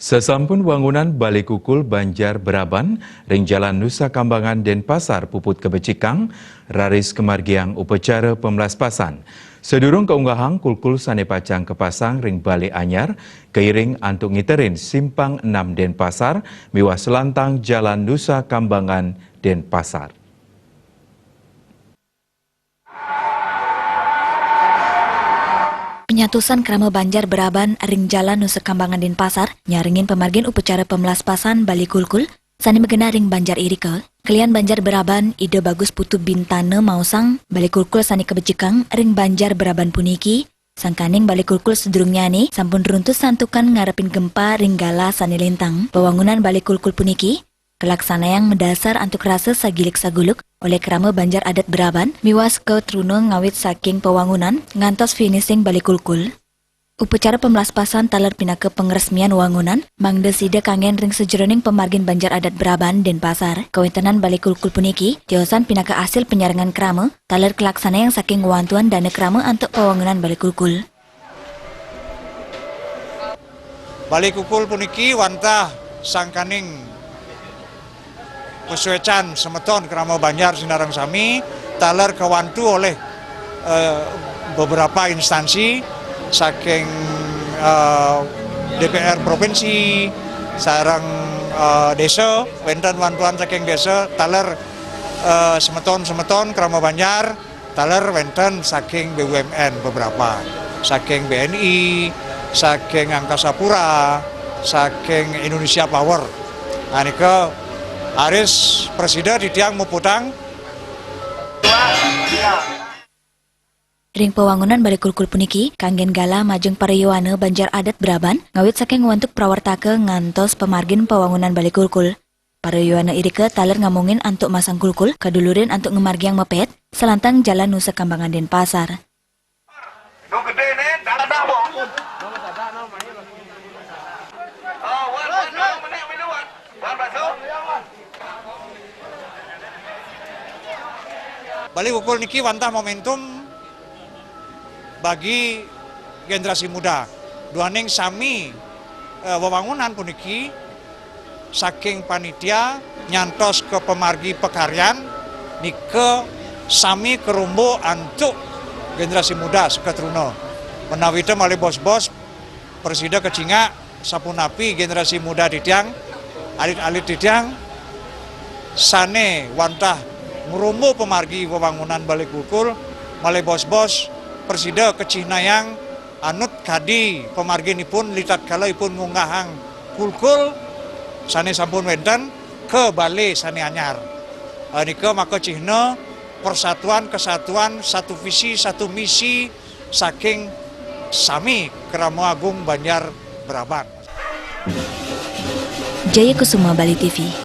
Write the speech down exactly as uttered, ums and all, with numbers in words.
Sasampun wangunan Balé Kulkul Banjar Beraban ring Jalan Nusa Kambangan Denpasar puput kabecikang, raris kamargiang upacara pamlaspasan. Sadurung kaunggahang kulkul sané pacang kapasang ring balé anyar, kairing antuk ngiterin Simpang Enam Denpasar miwah selantang Jalan Nusa Kambangan Denpasar. Penyatusan krama Banjar Beraban ring Jalan Nusa Kambangan Denpasar, nyarengin pamargin upacara pamlaspasan Balé Kulkul sané magenah ring banjar irika. Kelian Banjar Beraban, Ida Bagus Putu Bintana maosang, Balé Kulkul sané kabecikang ring Banjar Beraban puniki, sangkaning Balé Kulkul sadurungnyané sampun runtuh santukan ngarepin gempa ring galah sané lintang. Pawangunan Balé Kulkul puniki kalaksanayang madasar antuk rasa sagilik saguluk olih krama Banjar Adat Beraban miwah seka truna ngawit saking pawangunan ngantos finishing Balé Kulkul. Upacara pamlaspasan taler pinaka pangresmian wangunan mangda sida kanggén ring sajeroning pamargin Banjar Adat Beraban Denpasar. Kawéntenan Balé Kulkul puniki tiosan pinaka asil panyarengan krama taler kalaksanayang saking wantuan dana krama antuk pawangunan Balé Kulkul. Balé Kulkul puniki wantah sangkaning pasuécan semeton krama Banjar sinareng sami taler kawantu olih, eh, beberapa instansi saking, eh, D P R provinsi, sareng, eh, désa, wénten wantuan saking désa taler, eh, semeton-semeton krama Banjar taler wénten saking B U M N beberapa, saking B N I, saking Angkasa Pura, saking Indonesia Power. Nah, nika raris prasida titiang muputang. Ring pawangunan Balé Kulkul puniki, kanggén galah majeng para yowana Banjar Adat Beraban, ngawit saking wantuk prawartaka ngantos pamargin pawangunan Balé Kulkul. Para yowana irika taler ngamongin antuk masang kulkul, kadulurin antuk ngamargiang mapét, selantang Jalan Nusa Kambangan Denpasar. Balé Kulkul niki wantah momentum bagi generasi muda. Duaning sami, eh, wewangunan puniki saking panitia nyantos ka pamargi pakaryan nika sami karombo antuk generasi muda seka truna. Menawita malih bos-bos prasida kacingak sapunapi generasi muda titiang, alit-alit titiang, sané wantah ngrombo pamargi wewangunan Balé Kulkul, malih bos-bos prasida kacihnayang anut kadi pamarginipun ritatkala ipun ngunggahang kulkul sané sampun wénten ka balé sané anyar. Eh, nika maka cihna persatuan, kesatuan, satu visi, satu misi saking sami Krama Agung Banjar Beraban. Jaya Kusuma, Bali T V.